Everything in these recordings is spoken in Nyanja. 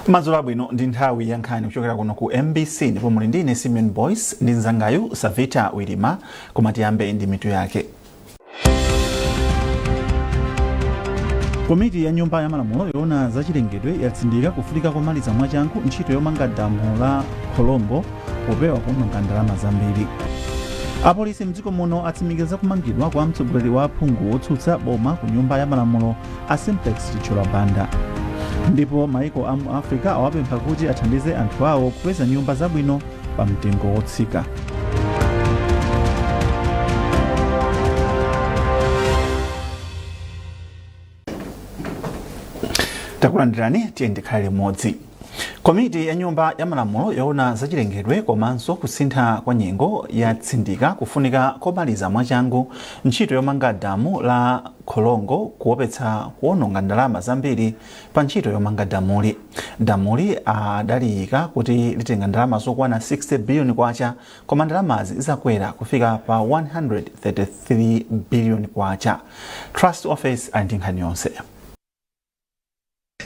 Madzulo abwino. Ndi nthawi ya nkhani kuchokera kuno ku MBC, ndipo muli ndi ine Simeon Boyce ndi mzangayu Savita Wilima. Koma tiyambe ndi mitu yake. Komiti ya Nyumba ya Malamulo yoona zachilengedwe yatsindika kufunika komaliza mwachangu ntchito yomanga damu la Kholongo popewa kuononga ndalama zambiri. Apolisi mdziko muno atsimikiza kumangidwa kwa mtsogoleri wa aphungu wotsutsa boma ku Nyumba ya Malamulo, a Simplex Chithyola Banda. Ndipo maiko a mu Africa awapempha kuti athandize anthu awo kupeza nyumba zabwino pa mtengo wotsika. Takulandirani, tiye ndikhale limodzi. Komiti ya Nyumba ya Malamulo yoona zachilengedwe komanso kusintha kwa nyengo yatsindika kufunika komaliza mwachangu ntchito yomanga damu la Kholongo kuopetsa kuononga ndalama zambiri pa ntchito yomanga damuli. Damuli adaliyika kuti litenga ndalama zokwana 60 biliyoni kwacha, koma ndalamazi zakwera kufika pa 133 biliyoni kwacha. Trust Office ali ndi nkhani yonse.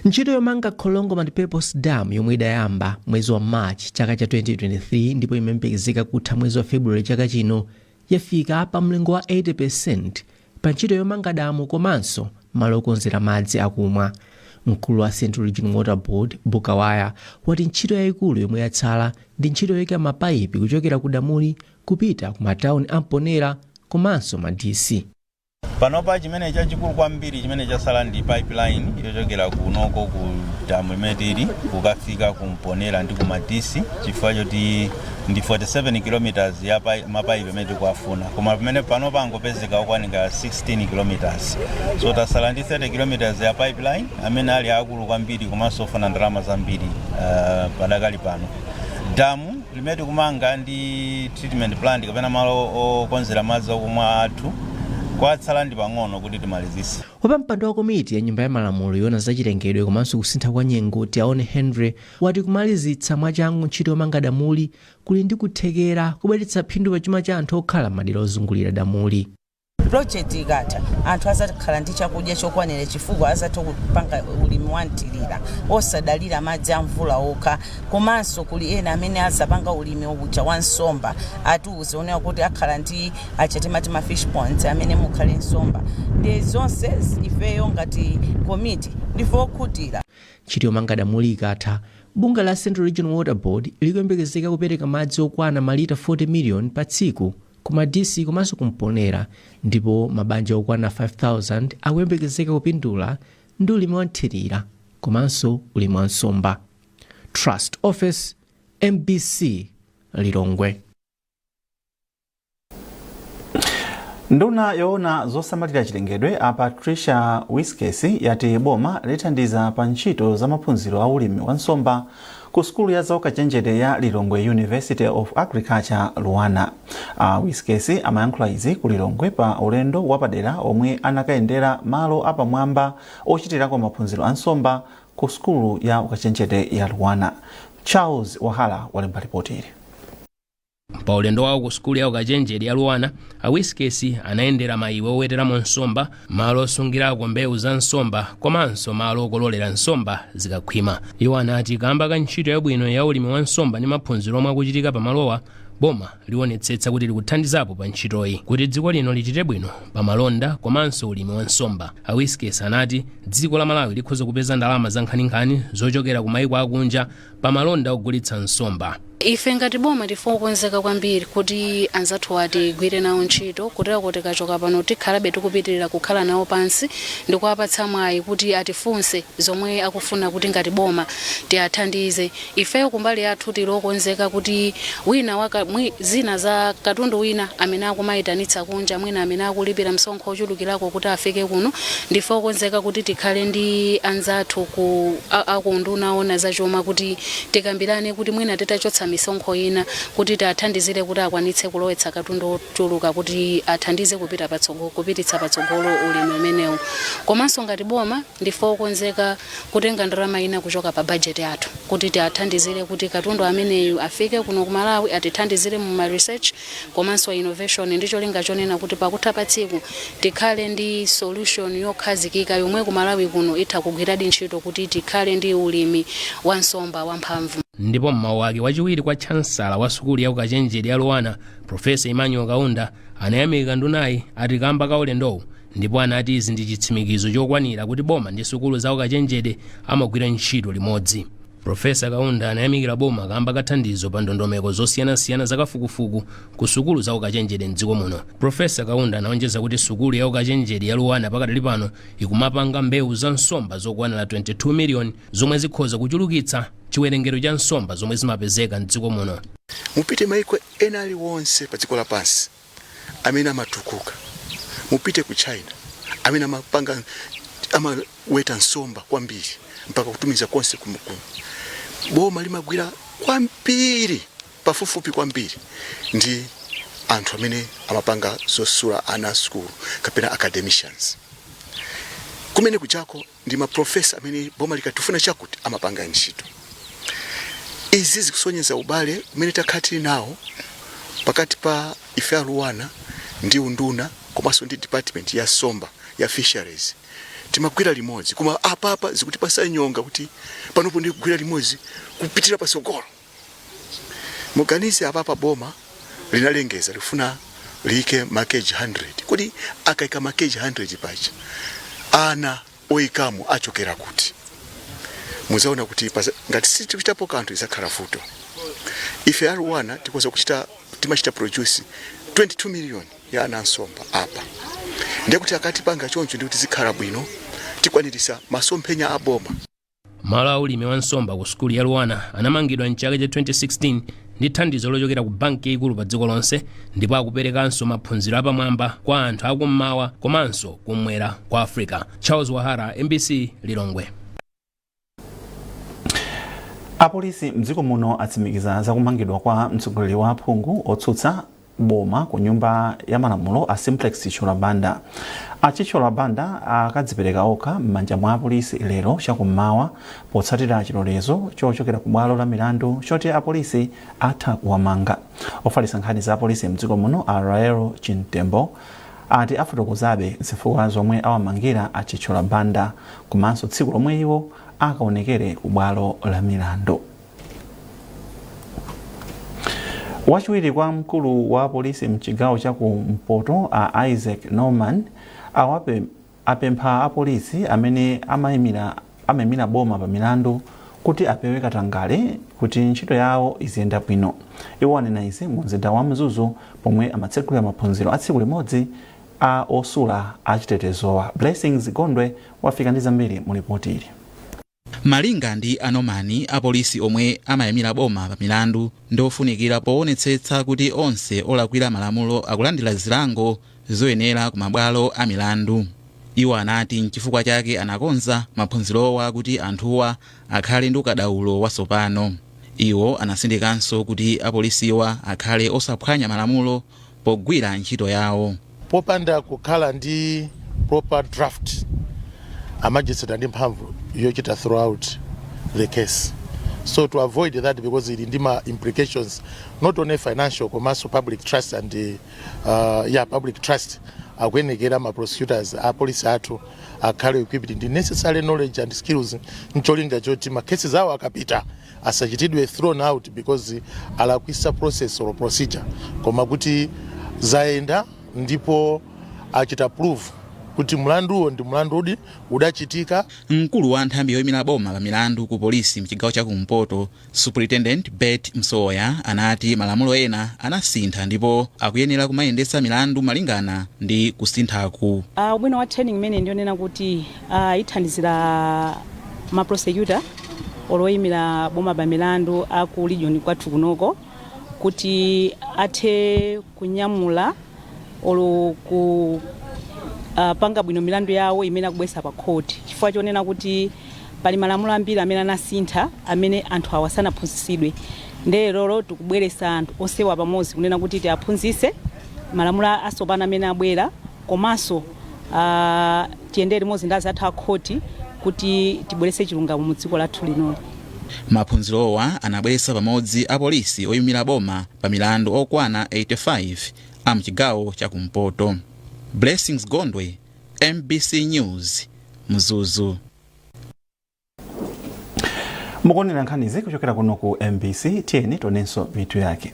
Ntchito yomanga Kholongo Multipurpose Dam, yomwe idayamba mwezi wa March chaka cha 2023 ndipo imayembekezeka kutha mwezi wa February chaka chino, yafika pa mlingo wa 80% pa ntchito yomanga damu komanso malo okonzera madzi akumwa. Mkulu wa Central Region Water Board, Bukawaya, wati ntchito yayikulu yomwe yatsala ndi ntchito yoyika mapayipi kuchokera ku damuli kupita ku matawuni a Mponela komanso Madisi. Panopa chimene chachikulu kwambiri chimene chasala ndi pipeline yochokera kunoko ku damu limene tili kukafika ku Mponela ndi ku Madisi, chifukwa choti ndi 47 km ya mapaipi amene tikuafuna, koma pamene panopa angopezeka okwanira 16 km, so tasala ndi 30 km ya pipeline amene ali akulu kwambiri komanso ofuna ndalama zambiri. Padakali pano damu limene tikumanga ndi treatment plant kapena malo okonzera madzi okumwa athu kwatsala ndi pang'ono kuti timalizise. Wapampando wa komiti ya Nyumba ya Malamulo yoona zachilengedwe komanso kusintha kwa nyengo, Tiaone Henry, wati kumalizitsa mwachangu ntchito yomanga damuli kuli ndi kuthekera kubweretsa phindu pa chuma cha anthu okhala m'madera ozungulira damuli. Project ikatha, anthu azakhala ndi chakudya chokwanira chifukwa azatha kupanga ulimi wa mthirira osadalira madzi a mvula okha. Komanso kuli ena amene azapanga ulimi uja wa nsomba. Atiuze onera kuti akhala ndi acha timati ma fish ponds amene mukhale nsomba. Ndi zonse ifeyo ngati komiti ndife okhutira. Ntchito yomanga damuli ikatha, bungwe la Central Region Water Board likuyembekezeka kupereka madzi okwana malita 40 million pa tsiku ku Madisi komanso ku Mponela, ndipo mabanja okwana 5000 akuyembekezeka kupindula ndi ulimi wa mthirira komanso ulimi wa nsomba. Trust Office, MBC, Lilongwe. Nduna yoona zosamalira chilengedwe, a Patricia Wiskes, yati boma lithandiza pa ntchito za maphunziro a ulimi wa nsomba ku sukulu ya zaukachenjede ya Lilongwe University of Agriculture, LUANAR. A Wiskes amayankhula izi ku Lilongwe pa ulendo wapadera omwe anakayendera malo apamwamba ochitirako maphunziro a nsomba ku sukulu ya ukachenjede ya LUANAR. Charles Wahala walemba ripoti ili. Pa ulendo wawo ku sukulu ya ukachenjede ya LUANAR, a Wiskes anayendera maiwe oweteramo nsomba, malo osungirako mbewu za nsomba komanso malo okololera nsomba zikakhwima. Iwo anati kamba ka ntchito yabwino ya ulimi wa nsomba ndi maphunziro omwe akuchitika pamalowa, boma liwonetsetsa kuti likuthandizapo pa ntchitoyi kuti dziko lino lichite bwino pa malonda komanso ulimi wa nsomba. A Wiskes anati dziko la Malawi likhoza kupeza ndalama za nkhaninkhani zochokera ku maiko akunja pa malonda ogulitsa nsomba. Ife ngati boma ndife okonzeka kwambiri kuti anzathu atigwire nawo ntchito, kutero kuti tikachoka pano tikhalabe tikupitirira kukhala nawo pansi ndi kuwapatsa mwayi kuti atifunse zomwe akufuna kuti ngati boma tiathandize. Ifeyo kumbali yathu tili okonzeka kuti wina waka, zina za katundu wina amene akumayitanitsa kunja, mwina amene akulipira msonkho ochulukirako kuti afike kuno, ndife okonzeka kuti tikhale ndi anzathu ku aku unduna oona zachuma kuti tikambirane kuti mwina titachotsa kutsitsa misonkho ina kuti tiathandizire kuti akwanitse kulowetsa katundu ochuluka kuti athandize kupita patsogolo, kupititsa patsogolo ulimi umenewu. Komanso ngati boma ndife okonzeka kutenga ndalama ina kuchoka pa bajeti yathu kuti tiathandizire kuti katundu ameneyu afike kuno ku Malawi, atithandizire mu ma research komanso innovation, ndi cholinga chonena kuti pakutha pa tsiku tikhale ndi solution yokhazikika yomwe ku Malawi kuno itha kugwiradi ntchito kuti tikhale ndi ulimi wa nsomba wamphamvu. Ndipo mmawu ake, wachiwiri kwa chansala wa sukulu ya ukachenjede ya LUANAR, Profesa Emmanuel Kaunda, anayamika ndunayi ati kamba ka ulendowu, ndipo anati izi ndi chitsimikizo chokwanira kuti boma ndi sukulu za ukachenjede amagwira ntchito limodzi. Profesa Kaunda anayamikira boma kamba ka thandizo pa ndondomeko zosiyanasiyana zakafukufuku ku sukulu za ukachenjede mdziko muno. Profesa Kaunda anaonjeza kuti sukulu ya ukachenjede ya LUANAR pakadali pano ikumapanga mbewu za nsomba zokwanira 22 miliyoni zomwe zikhoza kuchulukitsa chiwerengero cha nsomba zomwe zimapezeka mdziko muno. Mupite maiko ena aliwonse pa dziko lapansi amene amatukuka, mupite ku China amene amapanga, amaweta nsomba kwambiri mpaka kutumiza konse kumukumu. Boma limagwira kwambiri, pafupifupi kwambiri ndi anthu amene amapanga zosula ana sukulu kapena academicians. Kumene kuchako ndi maprofesa amene boma likatifuna chakuti amapanga ntchito. Izi zikusonyeza ubale umene takhala tili nawo pakati pa ife a LUANAR ndi unduna komanso ndi department ya nsomba ya fisheries. Timagwira limodzi, koma apapa zikutipasa nyonga kuti panopo ndi kugwira limodzi kupitira pasogolo. Muganize, apapa boma linalengeza lifuna liyike ma cage 100. Kuti akayika ma cage 100 pacha, ana oyikamo achokera kuti? Muzaona kuti ngati sitikuchitapo kanthu izakhala vuto. Ife a LUANAR tikoza kuchita, timachita produce 22 million ya ana nsomba apa. Ndiye kuti akatipanga choncho, ndikuti zikhala bwino, tikwanirisa masomphenya a boma. Malo a ulimi wa nsomba ku sukulu ya LUANAR anamangidwa mchaka cha 2016 ndi thandizo lochokera ku banki yaikulu pa dziko lonse, ndipo akuperekanso maphunziro apamwamba kwa anthu akummawa komanso kumwera kwa Africa. Charles Wahara, MBC, Lilongwe. Apolisi mdziko muno atsimikiza zakumangidwa kwa mtsogoleri wa aphungu otsutsa boma ku Nyumba ya Malamulo, a Simplex Chithyola Banda. A Chithyola Banda akadzipereka okha m'manja mwa apolisi lero chakummawa potsatira chilolezo chochokera ku bwalo la milandu choti apolisi atha kuwamanga. Ofalitsa nkhani za apolisi mdziko muno, a Rael Chintembo, ati afotokozabe zifukwa zomwe awamangira a Chithyola Banda komanso tsiku lomwe iwo akaonekere ku bwalo la milandu. Wachiwiri kwa mkulu wa polisi mchigawo cha kumpoto, a Isaac Norman, apempha apolisi amene amayimira boma pa milandu kuti apewe katangale kuti ntchito yawo iziyenda bwino. Iwo anena izi mu mzinda wa Mzuzu pomwe amatsekulira maphunziro a tsiku limodzi a osula achitetezowa. Blessings Gondwe wafika ndi zambiri mu ripoti ili. Malinga ndi a Norman, apolisi omwe amayimira boma pa milandu ndi ofunikira poonetsetsa kuti onse olakwira malamulo akulandira zilango zoyenera ku mabwalo a milandu. Iwo anati nchifukwa chake anakonza maphunzirowa kuti anthuwa akhale ndi ukadaulo watsopano. Iwo anasindikanso kuti apolisiwa akhale osaphwanya malamulo pogwira ntchito yawo. Popanda kukhala ndi proper draft, a magistrate ndi mphamvu yochita throughout the case. So to avoid that, because ili ndi ma implications not only financial komanso public trust and yeah, public trust, akuyenekera ma prosecutors, apolisi athu akhale equipped ndi necessary knowledge and skills ncholinga choti ma cases awo akapita asachitidwe thrown out because alakwisa process or procedure, koma kuti zayenda ndipo achita prove kuti mlanduwo ndi mlandu udi udachitika. Mkulu wa nthambi yoyimira boma pa milandu ku polisi mchigawo chakumpoto, Superintendent Bert Msoya, anati malamulo ena anasintha ndipo akuyenera kumayendetsa milandu malingana ndi kusinthaku. Ubwino wa training imene ndionena kuti ithandizira ma prosecutor oloyimira boma pa milandu aku region kwathu kunoko kuti athe kunyamula olo ku panga bwino milandu yawo imene akubwesa pa court, chifukwa chonena kuti pali malamulo ambiri amene anasintha amene anthu awa sanaphunzitsidwe. Ndiye lero tikubweretsa anthu onsewa pamodzi kunena kuti tiaphunzitse malamulo atsopano amene abwera, komanso tiyendere limodzi ndi azathu akhoti kuti tibweretse chilungamo mu dziko lathu linoli. Maphunzirowa anabweretsa pamodzi apolisi oyimira boma pa milandu okwana 85 a mchigawo chakumpoto. Blessings Gondwe, MBC News, Mzuzu. Mukuonera nkhanizi kuchokera kuno ku MBC. Tiyeni tionenso mitu yake.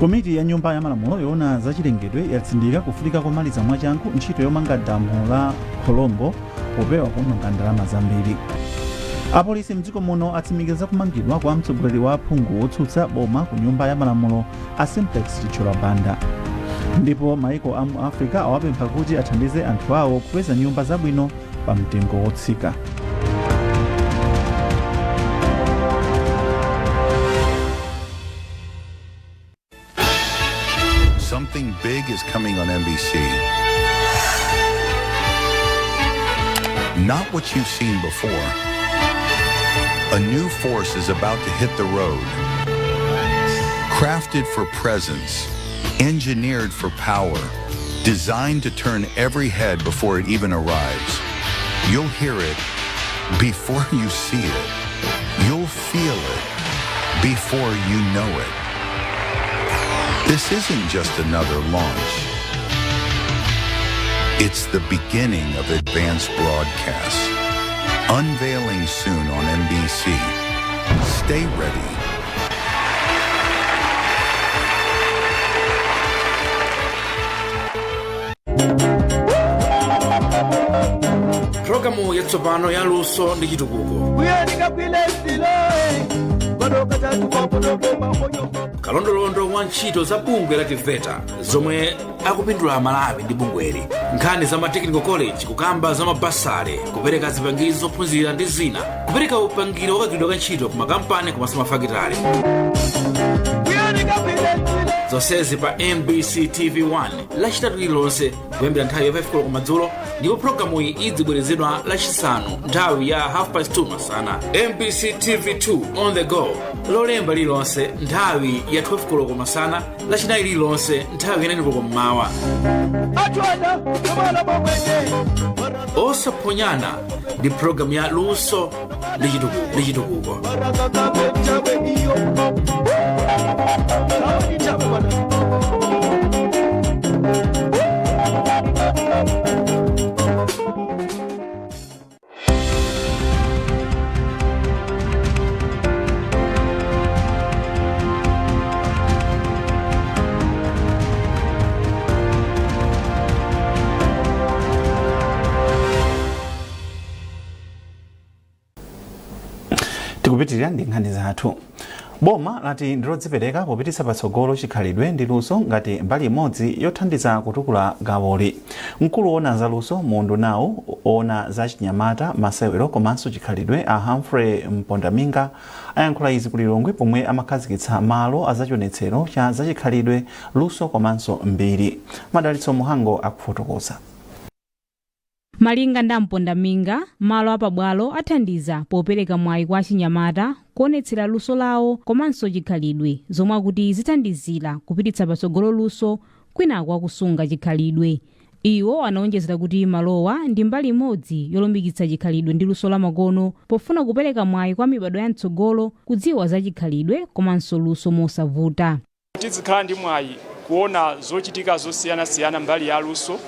Komiti ya Nyumba ya Malamulo yoona zachilengedwe yatsindika kufunika komaliza mwachangu ntchito yomanga damu la Kholombo popewa kuononga ndalama zambiri. Apolisi mdziko muno atsimikiza kumangidwa kwa mtsogoleri wa aphungu wotsutsa boma ku Nyumba ya Malamulo a Simplex Chithyola Banda. Ndipo maiko a mu Africa awapempha kuti athandize anthu awo kupeza nyumba zabwino pa mtengo wotsika. Something big is coming on MBC. Not what you've seen before. A new force is about to hit the road. Crafted for presence, engineered for power, designed to turn every head before it even arrives. You'll hear it before you see it. You'll feel it before you know it. This isn't just another launch. It's the beginning of advanced broadcasts. Unveiling soon on MBC. Stay ready. Pulogalamu yatsopano ya Luso ndi Chitukuko, kalondolondo wa ntchito za bungwe la TEVETA zomwe akupindula Amalawi ndi bungweli, nkhani za ma technical college, kukamba za mabasale, kupereka zipangizo zophunzira ndi zina, kupereka upangiro wakagwiridwa ka ntchito ku makampani komanso mafakitale, zonsezi pa MBC TV 1 Lachitatu lililonse kuyambira nthawi ya 5 koloko madzulo, ndipo pulogalamu iyi idzibwerezedwa Lachisanu nthawi ya 2:30 masana. MBC TV 2 on the go Lolemba lililonse nthawi ya 12 koloko masana, Lachinayi lililonse nthawi ya 9 koloko mmawa. Osaphonyana ndi pulogalamu ya Luso ndi Chitukuko. Tikupitirira ndi nkhani zathu. Boma lati ndilodzipereka popititsa patsogolo chikhalidwe ndi luso ngati mbali imodzi yothandiza kutukula gawoli. Mkulu woona za luso mu undunawu owona za chinyamata, masewero komanso chikhalidwe, a Humphrey Mpondaminga, ayankhula izi ku Lilongwe pomwe amakhazikitsa malo azachionetsero cha zachikhalidwe, luso komanso mbiri. Madalitso Muhango akufotokoza. Malinga ndi Mpondaminga, malo apabwalo athandiza popereka mwayi kwa achinyamata kuonetsera luso lawo komanso chikhalidwe, zomwe akuti zithandizira kupititsa patsogolo luso kwinaku akusunga chikhalidwe. Iwo anaonjezera kuti malowa ndi mbali imodzi yolumbikitsa chikhalidwe ndi luso lamakono pofuna kupereka mwayi kwa mibadwo ya mtsogolo kudziwa za chikhalidwe komanso luso mosavuta. Tizikhala ndi mwayi kuona zochitika zosiyanasiyana mbali ya luso,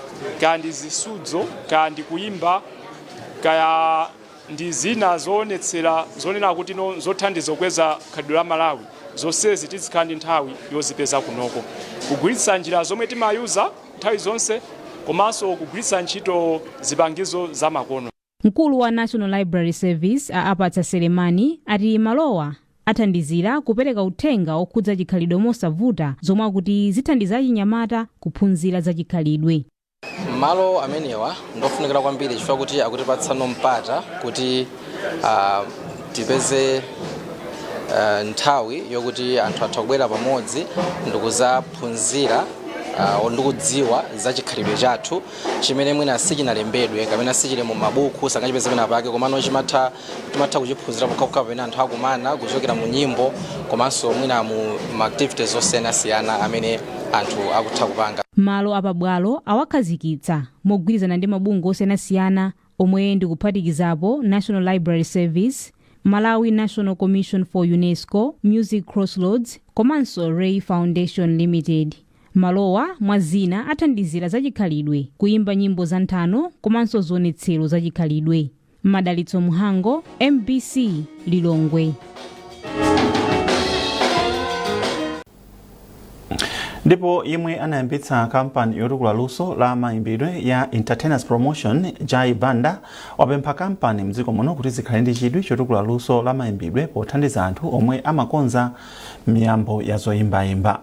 kaya ndi zisudzo, kaya ndi kuyimba, kaya ndi zina zoonetsera zonena kuti no zothandiza kukweza khalidwe la Malawi. Zonsezi tizikhala ndi nthawi yozipeza kunoko, kugwiritsa njira zomwe timayuza nthawi zonse komanso kugwiritsa ntchito zipangizo zamakono. Mkulu wa National Library Service a Apatsa Selemani ati malowa athandizira kupereka uthenga okhudza chikhalidwe mosavuta, zomwe akuti zithandiza achinyamata kuphunzira za chikhalidwe. Malo amenewa ndofunikira kwambiri chifukwa kuti akutipatsano mpata kuti tipeze nthawi yokuti anthu atha kubwera pamodzi ndikuzaphunzira. Ndikudziwa za chikhalidwe chathu chimene mwina sichinalembedwe kapena sichili mu mabuku, sangachipeze pena pake, komano timatha kuchiphunzira pokhapokha pamene anthu akumana kuchokera mu nyimbo komanso mwina mu ma activities osiyanasiyana amene anthu akutha kupanga. Malo apabwalo awakhazikitsa mogwirizana ndi mabungwe osiyanasiyana omwe ndikuphatikizapo National Library Service, Malawi National Commission for UNESCO, Music Crossroads komanso Ray Foundation Limited. Malowa mwa zina athandizira zachikhalidwe, kuyimba nyimbo za nthano komanso zionetsero zachikhalidwe. Madalitso Mhango, MBC, Lilongwe. Ndipo yemwe anayambitsa kampani yotukula luso la mayimbidwe ya Entertainers Promotion, Jai Banda, wapempha kampani mdziko muno kuti zikhale ndi chidwi chotukula luso la mayimbidwe pothandiza anthu omwe amakonza miyambo ya zoyimbayimba.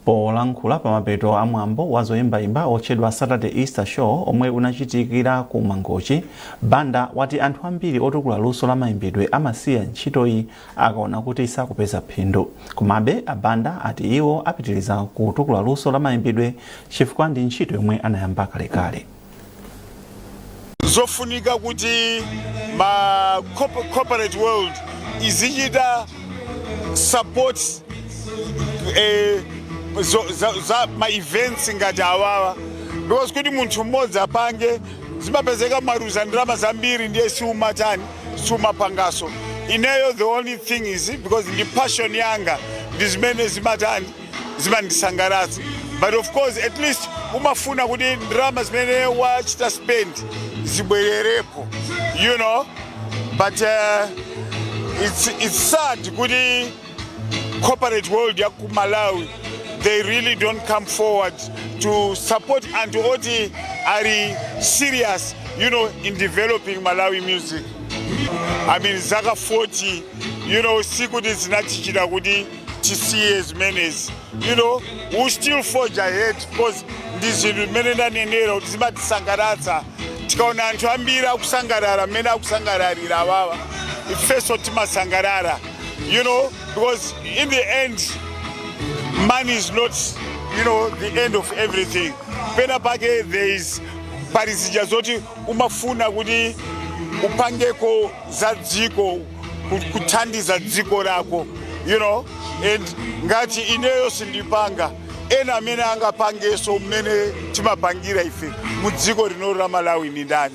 Polankhula pamapeto a mwambo wa zoyimbayimba otchedwa Saturday Easter Show omwe unachitikira ku Mangochi, Banda wati anthu ambiri otukula luso la mayimbidwe amasiya ntchitoyi akaona kuti sakupeza phindu. Komabe abanda ati iwo apitiriza kutukula luso la mayimbidwe chifukwa ndi ntchito yomwe anayamba kalekale. Zofunika kuti ma corporate world izichita support za ma events ngati awawa, because kuti munthu mmodzi apange zimapezeka maruza ndalama zambiri, ndiye siumatani, siumapangaso. Ineyo the only thing is because ndi passion yanga, ndi zimene zimatani, zimandisangalatsa, but of course at least umafuna kuti ndalama zimene wachita spend zibwererepo. But it's sad kuti corporate world ya ku Malawi, they really don't come forward to support anthu oti ali serious in developing Malawi music. I mean, zaka 40, sikuti zinatichita kuti tisiye zimenezi. We still forge ahead because ndi zinthu zimene ndanenera kuti zimatisangalatsa. Tikaona anthu ambiri akusangalala mmene akusangalalira awawa, ifenso timasangalala, because in the end money is not the end of everything. Pena pake there is, pali zija zoti umafuna kuti upangeko za dziko, kuthandiza dziko lako, and ngati ineyo sindipanga, ena amene angapangenso mmene timapangira ife mu dziko lino la Malawi ni ndani?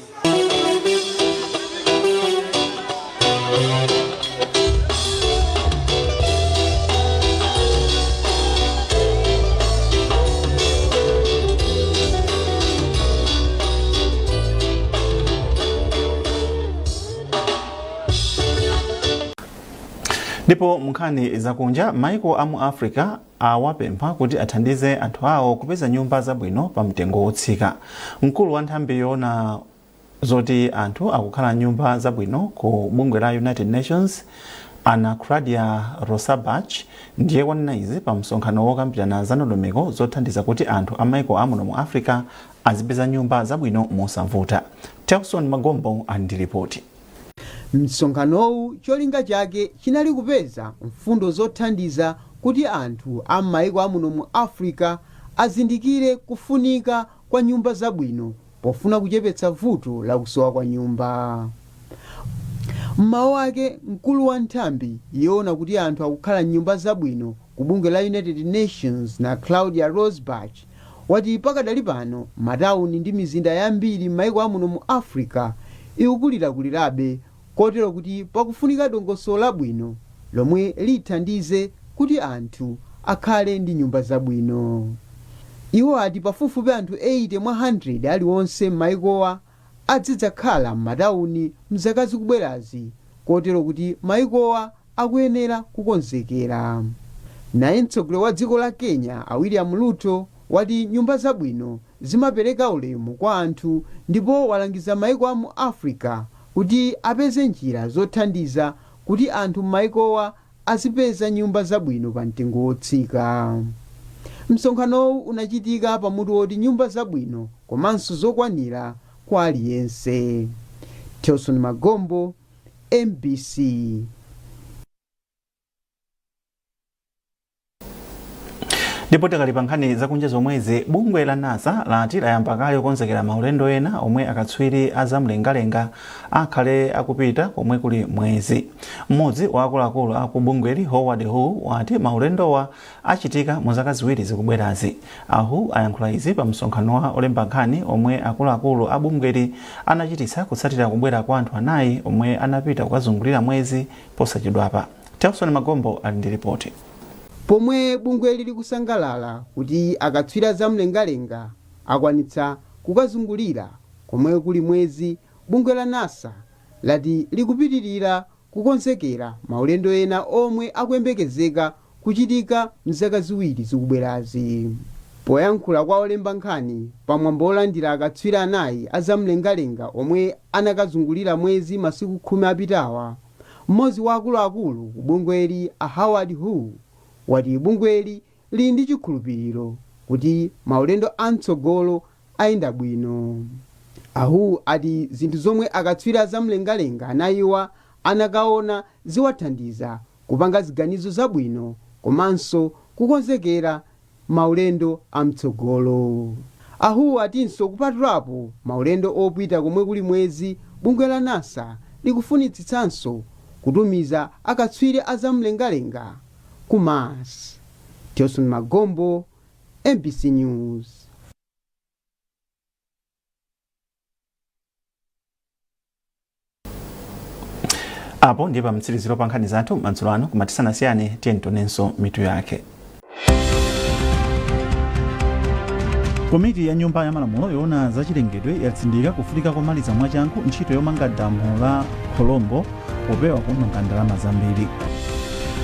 Ndipo munkhani zakunja, maiko a mu Africa awapempha kuti athandize anthu awo kupeza nyumba zabwino pa mtengo wotsika. Mkulu wa nthambi yoona zoti anthu akukhala nyumba zabwino ku bungwe la United Nations, Ana Claudia Rosabach, ndiye wanena izi pa msonkhano wokambirana za ndondomeko zothandiza kuti anthu a maiko amuno mu Africa azipeza nyumba zabwino mosavuta. Telson Magombo ali ndi ripoti. Msonkhanowu cholinga chake chinali kupeza mfundo zothandiza kuti anthu a m'mayiko amuno mu Africa azindikire kufunika kwa nyumba zabwino pofuna kuchepetsa vuto la kusowa kwa nyumba. Mmawu ake, mkulu wa nthambi yoona kuti anthu akukhala mnyumba zabwino ku bungwe la United Nations, na Claudia Rosbach, wati pakadali pano matawuni ndi mizinda yambiri m'mayiko amuno mu Africa ikukulirakulirabe, kotero kuti pakufunika dongosolo labwino lomwe lithandize kuti anthu akhale ndi nyumba zabwino. Iwo ati pafupifupi anthu 80 mwa 100 aliwonse m'mayikowa azidzakhala m'matawuni mzaka zikubwerazi, kotero kuti mayikowa akuyenera kukonzekera. Naye mtsogoleri wa dziko la Kenya, a William Ruto, wati nyumba zabwino zimapereka ulemu kwa anthu, ndipo walangiza mayiko a mu Africa kuti apeze njira zothandiza kuti anthu m'mayikowa azipeza nyumba zabwino pa mtengo wotsika. Msonkhanowu unachitika pamutu woti nyumba zabwino komanso zokwanira kwa aliyense. Telson Magombo, MBC. Ndipo tikali pa nkhani zakunja zomwezi, bungwe la NASA lati layamba kale kukonzekera maulendo ena omwe akatswiri azamlengalenga akhale akupita komwe kuli mwezi. Mmodzi wa akuluakulu aku bungweli, Howard Hu, wati maulendowa achitika mu zaka 2 zikubwerazi. Ahu ayankhula izi pa msonkhano wa olemba nkhani omwe akuluakulu a bungweli anachititsa kutsatira kubwera kwa anthu 4 omwe anapita kukazungulira mwezi posachedwapa. Telson Magombo ali ndi ripoti. Pomwe bungweli likusangalala kuti akatswiri zamlengalenga akwanitsa kukazungulira komwe kuli mwezi, bungwe la NASA lati likupitirira kukonzekera maulendo ena omwe akuyembekezeka kuchitika mzaka 2 zikubwerazi. Poyankhula kwa olemba nkhani pamwambo olandira akatswiri 4 azamlengalenga omwe anakazungulira mwezi masiku 10 apitawa, mmodzi wa akuluakulu ku bungweli a Howard Hu wati bungweli lili ndi chikhulupiriro kuti maulendo amtsogolo ayenda bwino. Ahu ati zinthu zomwe akatswiri azamlengalenga anayiwa anakaona ziwathandiza kupanga ziganizo zabwino komanso kukonzekera maulendo amtsogolo. Ahu atinso kupatulapo maulendo opita komwe kuli mwezi, bungwe la NASA likufunitsitsanso kutumiza akatswiri azamlengalenga ku Mars. Tilson Magombo, MBC News. Apo ndiye pamtsiriziro pa nkhani zathu madzulo ano, koma tisanasiyane tiye tionenso mitu yake. Komiti ya nyumba ya malamulo yoona zachilengedwe yatsindika kufunika komaliza mwachangu ntchito yomanga damu la Kholombo popewa kuononga ndalama zambiri.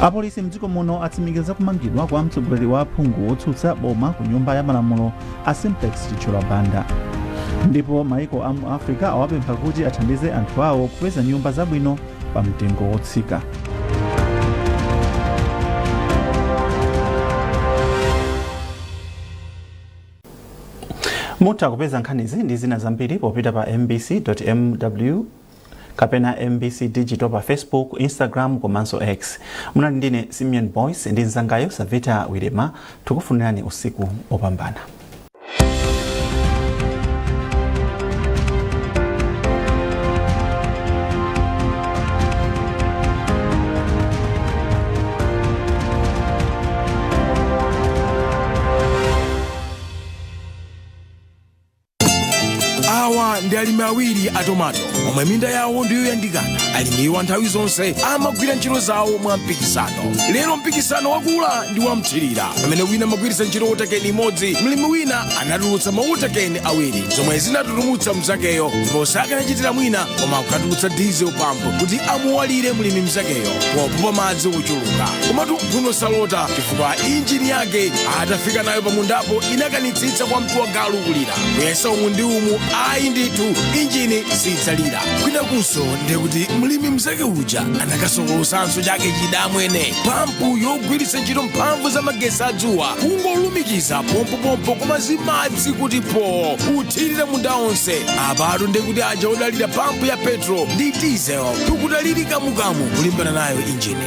Apolisi mdziko muno atsimikiza kumangidwa kwa mtsogoleri wa aphungu wotsutsa boma ku nyumba ya malamulo a Simplex Chithyola Banda. Ndipo maiko a mu Africa awapempha kuti athandize anthu awo kupeza nyumba zabwino pa mtengo wotsika. Mutha kupeza nkhanizi ndi zina zambiri popita pa mbc.mw kapena MBC Digital pa Facebook, Instagram komanso X. Munali ndine Simeon Boyce ndi mzangayo Savita Wilema, tikufunirani usiku opambana. Awa ndi alimi awiri a tomato omwe minda yawo ndiyoyandikana. Alimiwa nthawi zonse amagwira ntchito zawo mwa mpikisano. Lero mpikisano wakula ndi wamthirira. Pamene wina amagwiritsa ntchito water can imodzi, mlimi wina anatulutsa ma water can awiri zomwe zinatutumutsa mzakeyo, ndipo sakanachitira mwina koma kukatulutsa diesel pump kuti amuwalire mlimi mzakeyo popopa madzi ochuluka. Komatu mphuno salota, chifukwa injini yake atafika nayo pamundapo inakanitsitsa kwa mtu wa galu kulira, kuyesa umu ndi umu, ayi ndithu, injini sidzalira. Kwinakunso ndiye kuti mlimi mzake uja anakasokolosanso chake chidamwene, pampu yogwiritsa ntchito mphamvu za magesi adzuwa, kungolumikiza pompopompo koma zimadzi kuti po uthirire munda onse. Apatu ndiye kuti aja odalira pampu ya petrol ndi diesel tikudalirika mukamu kulimbana nayo injini.